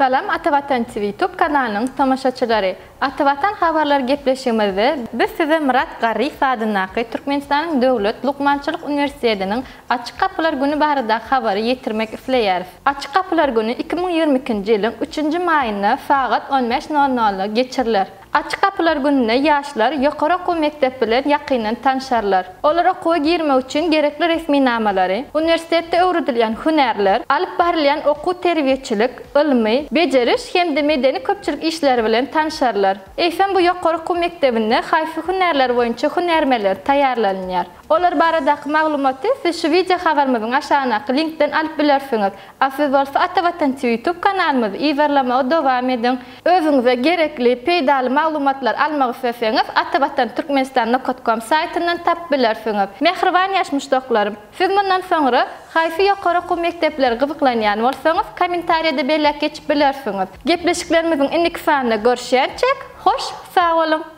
Salam Ata Watan TV Youtube kanalynyň tomaşaçylary! Ata Watan habarlar gepleşigimizde biz size Myrat Garryýew adyndaky Türkmenistanyň Döwlet lukmançylyk uniwersitetiniň Açyk gapylar güni baradaky habary ýetirmek isleýäris. Açyk gapylar güni 2022-nji ýylyň üçünji maýynda sagat on bäş nol nolda geçiriler. Açyk gapylar gününde ýaşlar ýokary okuw mekdep bilen ýakyndan tanşarlar. Olar okuwa girmek üçin gerekli resminamalary, uniwersitetde öwredilýän hünärler, alyp barylýan okuw-terbiýeçilik, ylmy, bejeriş hem-de medeni-köpçülik işleri bilen tanşarlar. Eýsem bu ýokary okuw mekdebinde haýsy hünärler boýunça hünärmenler taýýarlanylýar? Olar baradaky maglumaty siz şu wideo habarymyzyň aşagyndaky linkden alyp bilersiňiz. A siz bolsa Ata Watan TV YouTube kanalymyzy yzarlamagy dowam ediň. Özüňize gerekli, peýdaly maglumatlary almak isleseňiz Atavatan Türkmenistan nokat kom saýtyndan tapyp bilersiňiz. Mähriban ýaş muşdaklarym, siz mundan soňra haýsy ýokary okuw mekdepleri gyzyklanýan bolsaňyz kommentariýada belläp geçip bilersiňiz. Gepleşiklerimiziň indiki sanynda görüşýänçäk, hoş sag boluň!